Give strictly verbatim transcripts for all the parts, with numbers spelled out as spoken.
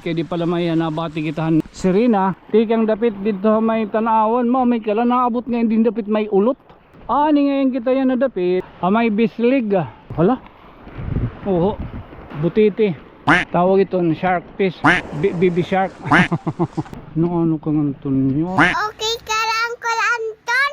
Kay di pala may, ah, nabati kita han sirena. Tikang dapit didto ha may Tanauan, mao may kala naabot ngay-an dinhi dapit may Ulot. Ani ngay-an kita yana dapit ha may Bislig. Hala. Oho. Butiti. Tawag iton shark fish. Bi-, baby shark. No, ano ka ngan, Tonyo? Okay ka lang, Kuya Anton?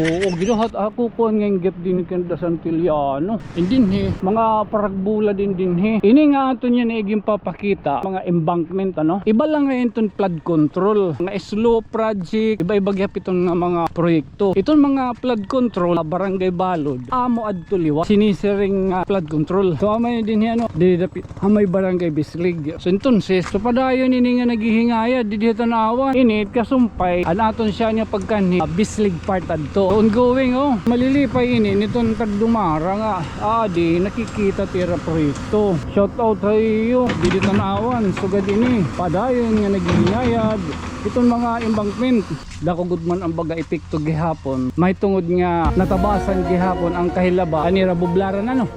Oo, ginahat ako kuan nga inggit dinhi kan Santillano. Dinhi, mga paragbola dinhi. Ini nga aton yana iginpapakita, mga embankment, ano? Iba la ngay-an iton flood control, mga slope project, iba-iba gihap iton nga mga proyekto. Iton mga flood control, Barangay Balud, amo adto liwat. Sinisiring nga flood control. So, amo dinhi, ano, diri dapit ha may Barangay Bislig. So, entonces, so padayon ini nga naghihingayad didi ha Tanauan. Ini kasumpay an aton siya nga pagkanhi, ah, Bislig part adto. Ongoing, oh. Malilipay ini niton tagdumara nga, ah, di nakikita it ira proyekto. Shout out ha iyo didi Tanauan, sugad ini padayon nga naghihingayad iton mga embankment. Dako gud man an baga epekto gihapon, mahitungod nga natabasan gihapon an kahilaba han ira bublaran, ano.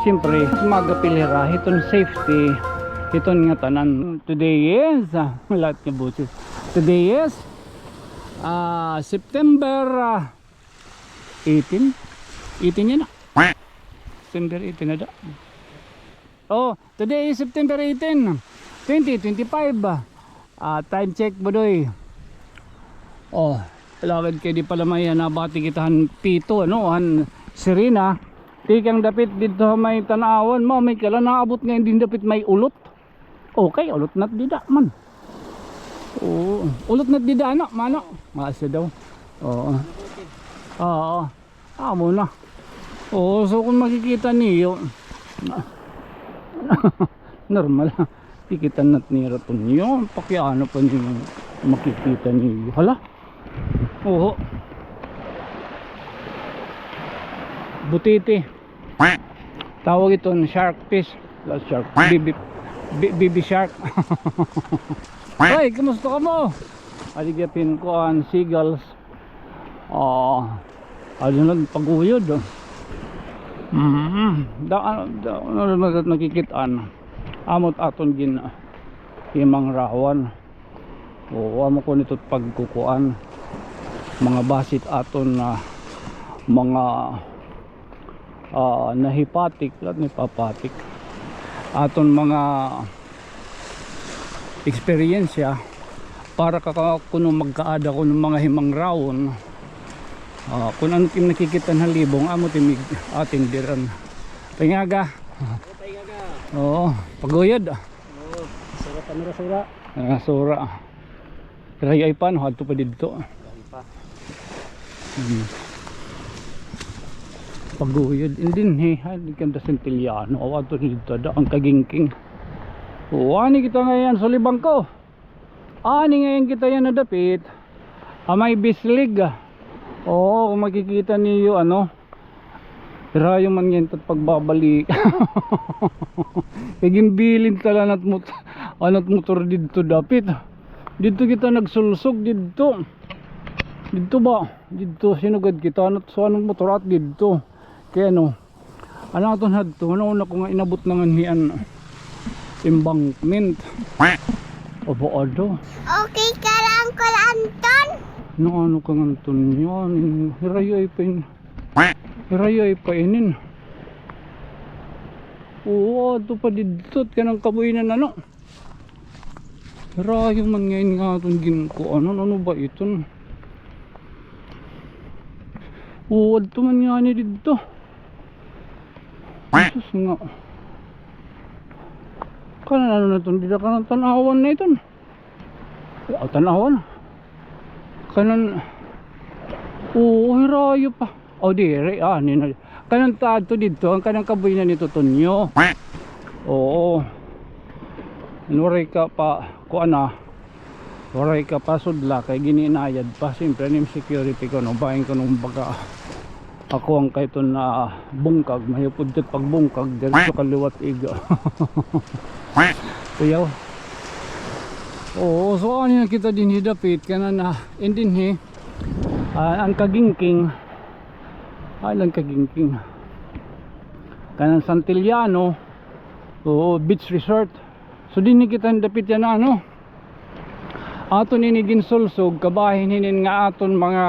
Siyempre, magapil hira hiton safety hiton ngatanan. Today is, ah, lahat nga boses. Today is, ah, September, ah, eighteen. Eighteen yana. September eighteen na da. Oh, today is September eighteen, twenty twenty-five. Ah, time check, Budoy. Oh, lagad kay di pala may, ah, nabati kita han pito, ano, han sirena. Tikang dapit didto ha may Tanauan, mao may kala naabot ngay-an dinhi dapit may Ulot. Okay, Ulot na it dida man. Oo, Ulot na it dida, ano, mano? Maasa daw. Oo. Oo. Amo na. Oo, so kon makikita niyo, normal. Kikita na it nira, Tonyo. Pakiano pa niyo makikita niyo. Hala. Oo. Butiti. Tawag iton shark fish. La shark. Baby, bi-, baby shark. Hoy, kumusta kamo? Adi gihap hin kuan, seagulls. Oh, adi nagpaguyod, oh. Mm. Da, da, ano, nakikit-an. Amo it aton gin-, himangrawan. Oo, amo ko nito pagkukuan. Mga base it aton na mga, ah, nahipatik, lahat nahipapatik. Aton mga eksperyensya para ka, ka, kuno magkaada kuno mga himangrawon. Ah, kun ano it im nakikita ha libong, amo it im ig-, atindiran. Paingaga. Oo, paingaga. Oo, paguyod. Oo, sura pa nira, sura. Ah, sura. Pero ay pa, no, adto pa didto. Ay pa. Hmm. Paguyod. Dinhi, ha, di kanda Santillano. Aw, adto didto, da, an Kagingking. O, ani kita ngay-an, Sulibangko. Ani ngay-an kita yana dapit. Ah, may Bislig, ah. Oo, kun makikita niyo, ano, Hirayo man ngay-an it pagbabalik. Kay ginbilin ta la an at mot-, an at motor didto dapit. Didto kita nagsulsog didto. Didto ba? Didto sinugad kita an at, so, an at motor at didto. Kay ano, an aton hadto, nauna ko nga inabot na nganhi an embankment. Aba, ado. Okay ka lang, Kuya Anton? Naano ka ngan, Tonyo? Hirayo ay pa in-, Hirayo ay pa inin. Oo, adto pa didto, kanan kabuhinan, ano? Hirayo man ngay-an nga aton ginkuanon, ano ba iton? Oo, adto man ngani didto. Jesus nga. Kanan ano na iton, dida kanan tan-awan na iton. Aw, tan-awan. Kanan, oo, hirayo pa. O, diri, ah, nina. Kanan ta adto didto, an kanan kabuhinan nito, Tonyo. Oo. Waray ka pa, kuan na. Waray ka pa sudla, kay gininayad pa. Siyempre, an im security kuno, bahin kuno baga. Ako an kay iton nabungkag, mahipod ka pagbungkag, diretso ka liwat iga. Kuyaw. Oo, so, ani na kita dinhi dapit, kanan na, in dinhi, ah, an Kagingking, ah, an Kagingking. Kanan Santillano, oo, beach resort. So dinhi kita dapit yana, ano. Aton ini ginsulsog, kabahin hinin nga aton mga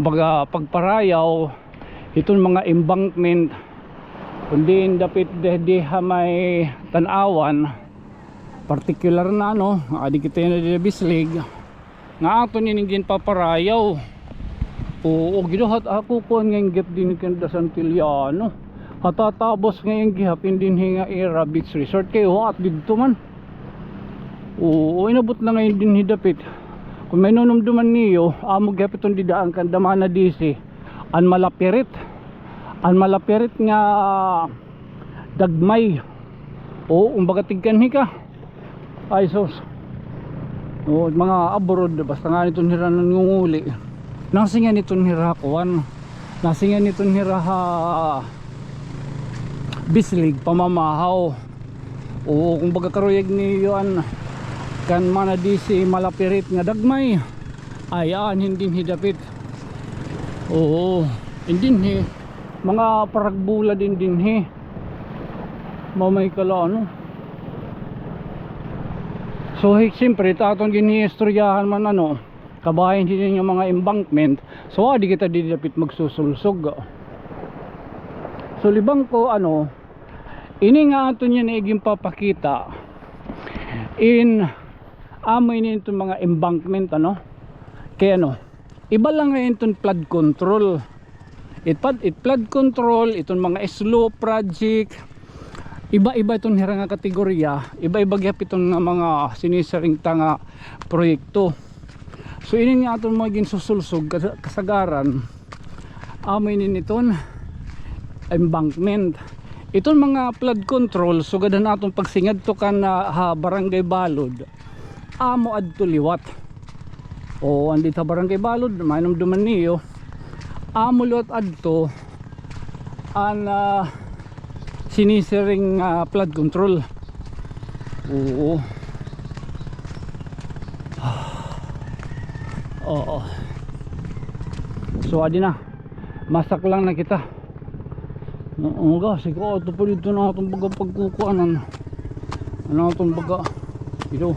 baga pagparayaw, iton mga embankment. Kun diin dapit de, diha may tan-awan, partikular na, ano, adi kita yana dida Bislig. Nga aton ini ginpaparayaw. Oo, gidahat ako kuan nga inggit dinhi kan Santillano. Hatatabos nga inggihap in dinhi nga ira beach resort kay huat didto man. Oo, inabot na ngay-an dinhi dapit. Kun may nunumduman niyo, amo gihap iton dida an kan Damana D C, an Malapirit. An Malapirit nga dagmay. Oo, kumbaga tigkanhi ka. Ay, sus. Oo, mga abroad, basta ngani iton hira nangunguli. Nasingan iton hira kuan. Nasingan iton hira ha Bislig, pamamahaw. Oo, kumbaga karuyag niyo an kan Mana D C Malapirit nga dagmay. Ay, aanhin dinhi dapit. Oo, in dinhi. Mga paragbola din dinhi. Mamay kala, ano. So, hi-, siyempre, it aton ginhiistoryahan man, ano, kabahin hinin nga mga embankment. So, adi kita dida dapit magsusulsog. So, libang ko, ano, ini nga aton yana iginpapakita in amo ini iton mga embankment, ano. Kay, ano, iba la ngay-an iton flood control. It pad-, it flood control, iton mga slope project, iba-iba iton hira nga kategorya, iba-iba gihap iton nga mga sinisiring ta nga proyekto. So, inin nga aton mga ginsusulsog kas-, kasagaran, amo inin iton embankment. Iton mga flood control, sugad han aton pagsingadto kan, ah, ha Barangay Balod, amo adto liwat. O, an dida ha Barangay Balod, mainumduman niyo, amo liwat adto an, ah, sinisiring, ah, flood control. Oo. Oo. So, adi na. Masaklang na kita. Oo, ga, sige, ato pa didto na aton baga pagkukuanan. Ano aton baga? Ito.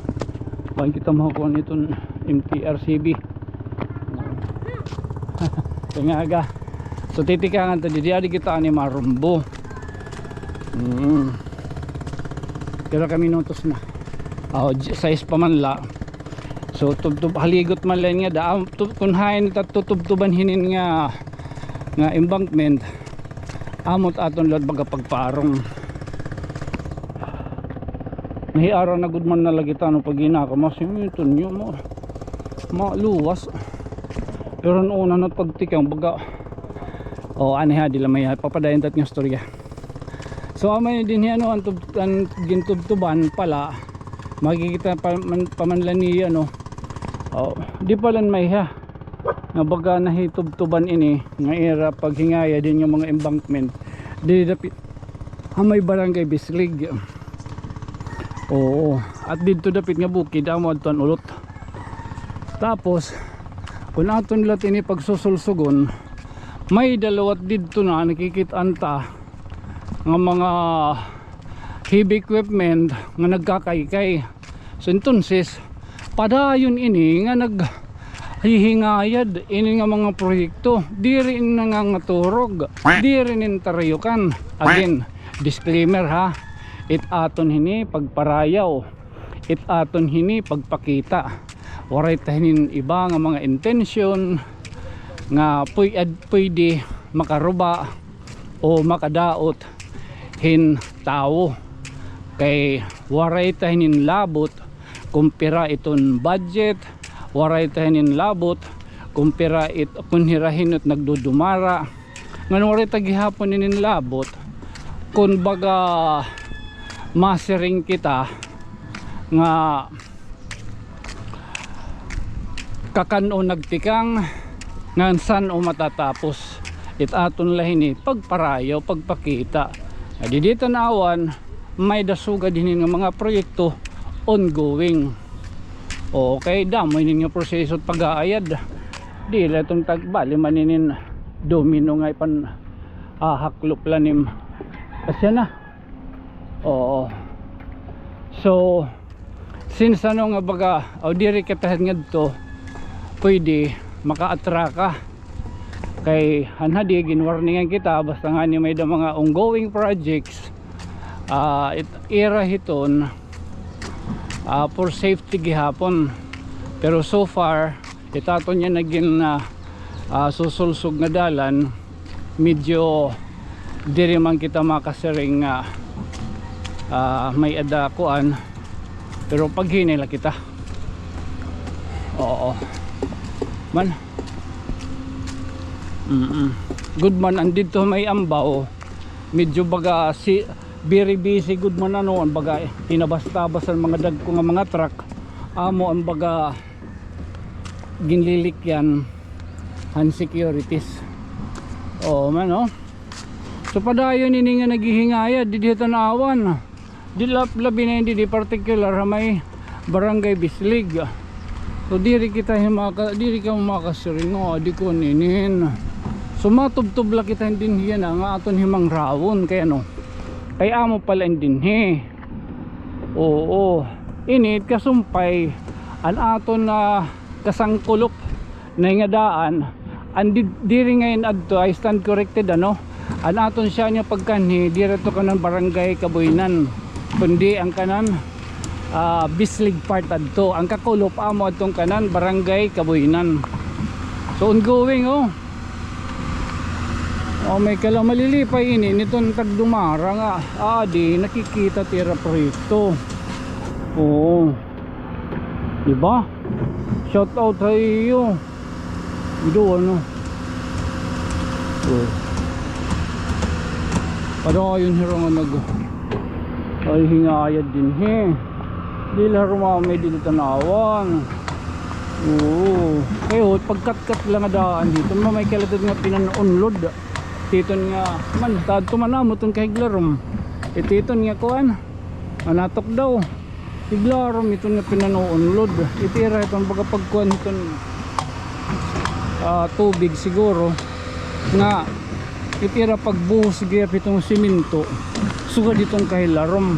Paano kita makakuha niton M T R C B? Tungaga. So, titikangan ta, didi, adi kita ani marumbo. Mm. Pira ka minutos na? Aw, j-, sais pa man la. So, tubtob, haligot man la ini nga daan. Tub-, kun hain ta tutubtuban hinin nga, nga embankment, amo it aton liwat baga pagparong. Nahiara na gud man na la kita, ano, pag-inaka, mas yun, yun, yun, mo, maluwas. Pero noon, ano, pagtikang, baga, o, ano, ha, di la may, papadayon ta it nga istorya. So, amo ini dinhi, ano, an tub-, an gintubtuban pala, makikita pa man, pa man la niyo, ano. O, di pala may ha. Nga baga nahitubtuban ini, nga ira paghingaya dinhi nga mga embankment. Didi dapit ha may Barangay Bislig. Oo, at didto dapit nga bukid, amo adto an ulot. Tapos, kun aton liwat ini pagsusulsugon, may-ada liwat didto na nakikit-an ta nga mga heavy equipment nga nagkakaykay. So, entonces, padayon ini nga naghihingayad ini nga mga proyekto. Diri ini nangangaturog, diri ini tarayukan. Again, disclaimer ha, it aton hini pagparayaw, it aton hini pagpakita. Waray ta hinin iba nga mga intensyon nga puy-, ad-, pwede makaruba o makadaot hin tawo. Kay waray ta hinin labot kun pira iton budget, waray ta hinin labot kun pira it-, kun hira hin it nagdudumara. Ngan waray ta gihapon hinin labot kun baga masiring kita nga kakan-o nagtikang, ngan san-o matatapos. It aton la hini pagparayaw, pagpakita. Nga didi tan-awan, may-ada sugad hinin nga mga proyekto ongoing. Okay, damo hinin nga proseso pag-aayad. Di la iton tag-, bali man hinin domino nga ipan-, ah, haklop la nim. Asya na. Oo. So, since ano nga baga, o diri kita ngadto, pwede makaatra ka. Kay hanhadi, ginwarningan kita, basta ngani may-ada mga ongoing projects, ah, it, ira hiton, ah, for safety gihapon. Pero so far, it aton nga nagin, ah, ah, susulsog nga dalan, medyo diri man kita makasiring nga, ah, may-ada kuan, pero paghinay la kita. Oo. Man. Mm-mm. Good man, an didto may Ambao, medyo baga si, very busy gud man, ano, an baga, eh, tinabas-tabas an mga dagko nga mga truck. Amo an baga ginlilikyan han securities. Oo man, oh. So, padayon ini nga naghihingayad didi ha tan-awan. Di lab-, labi na ini didi particular ha may Barangay Bislig. So, diri kita himaka-, diri ka makasiring nga adi kuan inin. So, matubtob la kita dinhi yana nga aton himangrawon kay ano. Kay amo pa la ini dinhi. Oo. Ini it kasumpay an aton, ah, kasangkulop na nga daan. An di-, diri ngay-an adto, I stand corrected, ano. An aton siya niya pagkanhi, diri to kanan Barangay Kabuyanan, kundi an kanan, ah, Bislig part adto. An kakulop amo adtong kanan Barangay Kabuyanan. So, ongoing, oh. Oh, may kala malilipay ini, niton tagdumara nga, ah, di nakikita it ira proyekto. Oo. Di ba? Shout out ha iyo. Ido, ano? Oh. Padayon hira nga nag-, ay, hingayad dinhi. Di la harumamay didi tan-awan. Oo. Kay, oh, pagkatkat la nga daan didto, may kala didto nga pinan-unlod. Titon nga, man, tadto man amo ton kahiglarom. Ititon nga kuan. Manatok daw. Higlarom iton nga pinan-unlod. It ira iton baga pagkuan hiton, ah, tubig siguro. Nga, it ira pagbuhos gihap hiton semento. Sugad hiton kahilarom.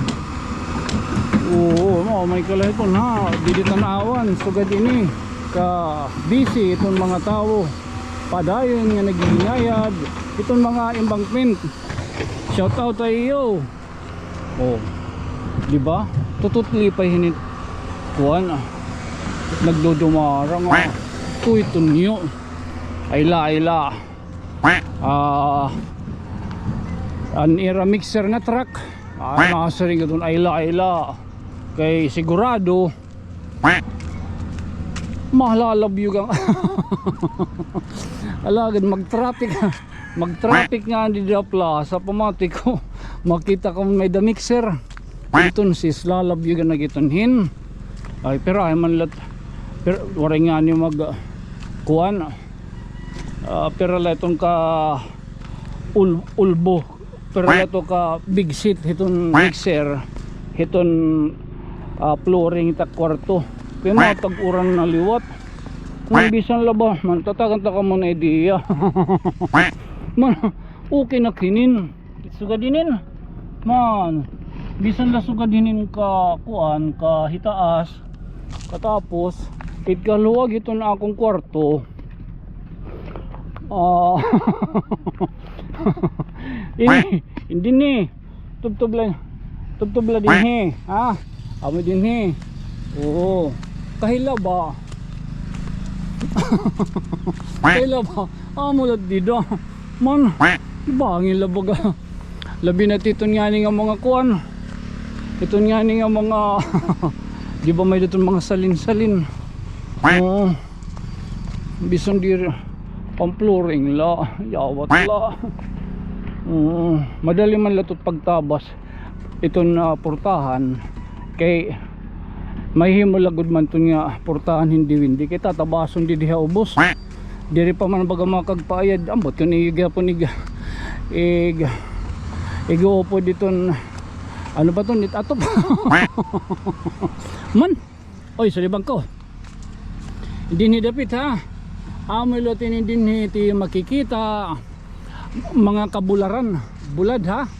Oo, mao may kala hiton ha. Didi tan-awan, sugad ini ka busy iton mga tawo. Padayon nga naghihingayad iton mga embankment. Shout out ha iyo. Oh. Di ba? Tututli pa hini it kuan, ah. Nagdudumara nga. Uy, tunyo. Ayla, ayla. Ah, an ira mixer nga truck. Ay, makasiring ka ton, ayla, ayla. Kay sigurado, mahalalabyog an, alagad mag-traffic. Mag-traffic nga didi ha plaza, pamati ko. Makita ko may-ada mixer. Entonces, lalabyog an nagitunhin. Ay, pira man la it, pir-, waray ngani mag, ah, kuan. Ah, pira la iton ka ul-, ulbo. Pira la ito ka bigsit hiton mixer, hiton, ah, flooring hit ak kwarto. Kay mga tag-uran na liwat. Kung bisan la ba, man, tatagan ta kamo hin idea. Man, okay na kinin. Sugad inin. Man, bisan la sugad inin ka, kuan, ka hitaas. Katapos, it kaluwag hiton akon kwarto. Ah, ini, dinhi. Tubtob la, tubtob la dinhi, ha? Amo dinhi. Oo. Kahilaba. Kahilaba. Amo la dida. Man, bangin la baga. Labi na titon ngani nga mga kuan. Iton ngani nga mga, di ba may-ada iton mga salin-salin? Oo. Bisan diri, pang-flooring la, yawat la. Oo. Madali man la iton pagtabas. Iton, ah, portahan. Kay mahimo la gud man iton nga portahan hin duwende. Kay tatabason didi ha ubos. Diri pa man baga makagpaayad. Ambot kon iyo gihapon ig-, ig-, ig-uupod iton, ano ba iton, it atop. Man. Oy, sa libang ko. Dinhi dapit, ha. Amo la tini dinhi it makikita. Mga kabularan. Bulad, ha.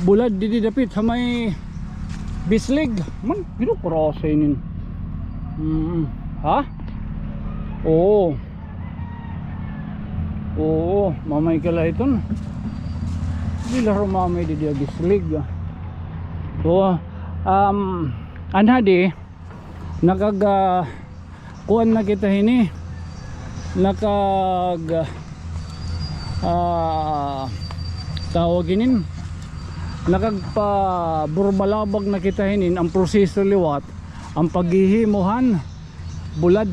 Bulad didi dapit ha may Bislig. Man, gino kurasa inin. Mm. Ha? Oo. Oo, mamay ka la iton. Diri la rumamay didi ha Bislig. So, um, anha di, nakag, ah, kuan na kita hini. Nakag, ah, tawag hinin. Nakagpaburbalabag na kita hinin, an proseso liwat, an paghihimo han bulad.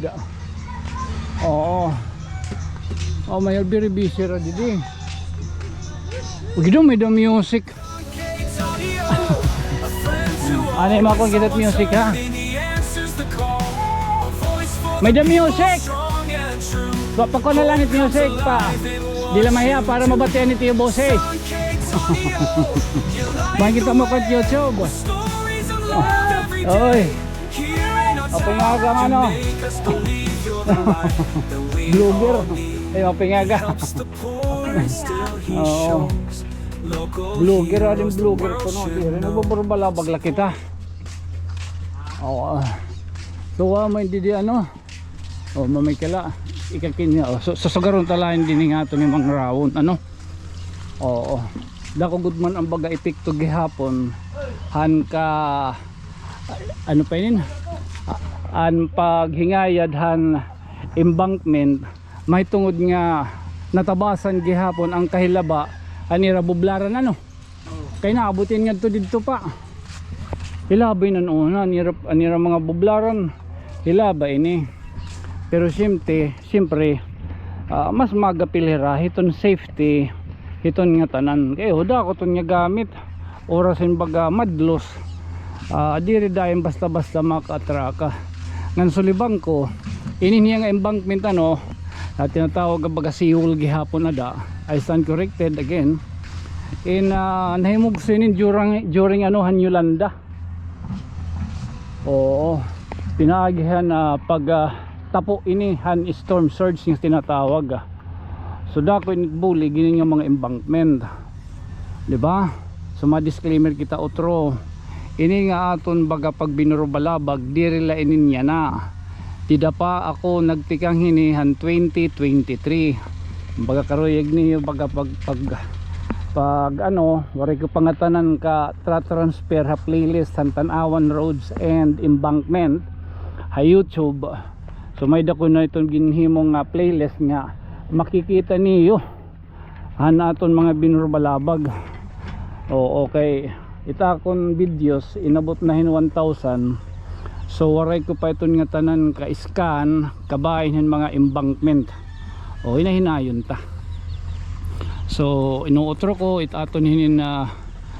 Oo. Oh, may very busy ra didi. Uy, gid, may-ada music. Ano yung mga kung kita music, ha? May-ada music! Pa, pa ko na lang it music pa. Di la mahiya para mabatian it iyo boses. Makikita mo ko ha YouTube. Oy. Mapingaga nga, no? Vlogger. Ay, mapingaga. Oo. Vlogger, adin vlogger ko, no? Diri, nagbuburbalabag la kita. Oo. So, ah, may didi, ano? Oh, mamay ka la. Ikakin niya. Oh, so, susugaron ta la hin dinhi nga aton ni Mang Rawon, ano? Oo. Dako gud man an baga epekto gihapon han ka, ano pa inin? Ah, an paghingayad han embankment, mahitungod nga natabasan gihapon an kahilaba han ira bublaran, ano? Kay naabot ini ngadto didto pa. Hilaba ini an una, an ira, an ira mga bublaran. Hilaba ini. Pero siyempre, siyempre, ah, mas magapil hira hiton safety hiton ngatanan. Kay huda ko ton nga gamit. Oras hin baga madlos. Ah, diri dayon basta-basta makaatraka. Ngan sulibang ko, ini niya nga embankment, ano, na tinatawag nga baga seawall gihapon ada. I stand corrected again. In, ah, nahimugso ini during, during, ano, han Yolanda. Oo. Pinaagi han, ah, pag, ah, tapo ini han storm surge nga tinatawag, ah. So, dako ini bulig ini nga mga embankment. Di ba? So, ma-disclaimer kita utro. Ini nga aton baga pagbinurubalabag, diri la ini niyan na. Dida pa ako nagtikang hini han twenty twenty-three. Baga karuyag niyo, baga pag, pag, pag ano, waray ko pangatanan ka tra-, transfer ha playlist han Tanauan Roads and Embankment ha YouTube. So, may-ada ko na iton ginhimo nga playlist nga makikita niyo han aton mga binurubalabag. Oo, kay it akon videos inabot na hin one thousand. So, waray ko pa iton ngatanan ka-scan, kabahin hin mga embankment. O, hinahinayon ta. So, inuutro ko, it aton hinin, ah,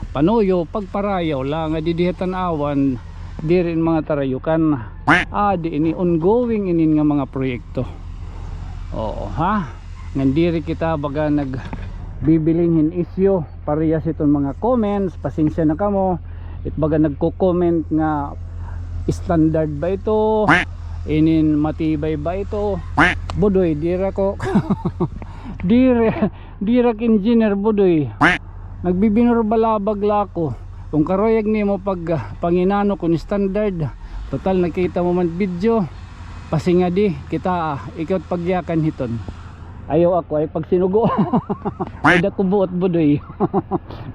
panuyo, pagparayaw la nga didi ha Tanauan, diri in mga tarayukan. Ah, di ini ongoing inin nga mga proyekto. Oo, ha? Ngan diri kita baga nagbibiling hin isyu, parehas iton mga comments, pasensya na kamo, it baga nagko-comment nga standard ba ito, inin matibay ba ito. Budoy, dira ko, diri, dira ak engineer, Budoy. Nagbibinurbalabag la ako. Kon karuyag nimo pag, ah, panginano kon standard, total nakita mo man video, pasingadi, kitaa, ikaw it pagyakan hiton. Ayaw ako, ay pagsinugo. Ay, dako buot, Budoy.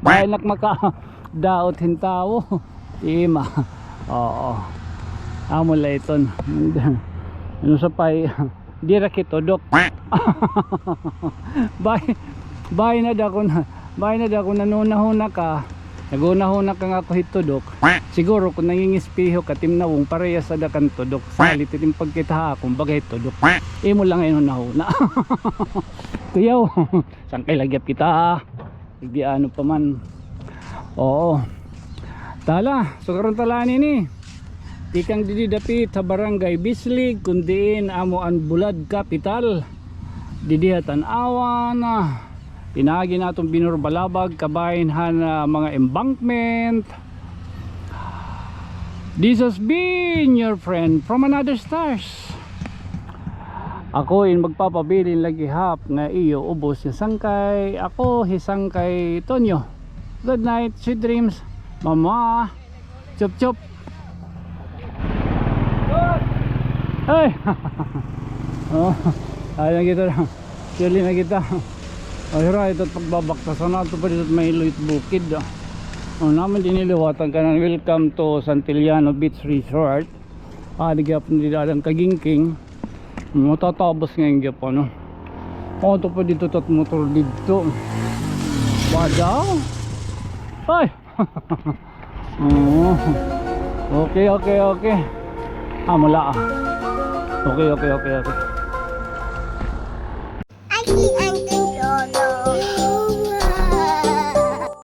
Bahin ak makadaot hin tawo. Ima. Oo. Amo la iton. Ano sa pay? Dira kitudok. Bay, bay na da kun, bay na da kun nanunahuna ka. Nagunahuna ka nga ako hitudok. Siguro kun nangingispejo ka, timnawong parehas ada kan tudok. Salit it im pagkita ha akon baga hitudok. Imo la ngay hunahuna. Kuyaw, sangkay la gihap kita, ha? Igdi ano pa man. Oo. Tala, sugaron ta la ini. Tikang didi dapit ha Barangay Bislig, kun diin amo an bulad kapital. Didi ha Tanauan, ah, pinaagi naton binurubalabag, kabahin han, ah, mga embankment. This has been your friend from another stars. Ako in magpapabilin la gihap nga iyo ubos nga sangkay. Ako hi Sangkay Tonyo. Good night, sweet dreams. Mama. Chop, chop. Ay! Oh, ay, nakita na. Actually, nakita. Oh, hira, ito pagbabaktas na ito pa dito may luyot bukid, ah. Oh, naman din niliwatan ka na. Welcome to Santillano Beach Resort. Ah, di gyapon dida an kagingking. Matatabas ngay-an gyapon, no? Oh, ito pa dito, tat motor dito. Wadaw. Ay! Oo. Okay, okay, okay. Ah, mula, ah. Okay, okay, okay, okay.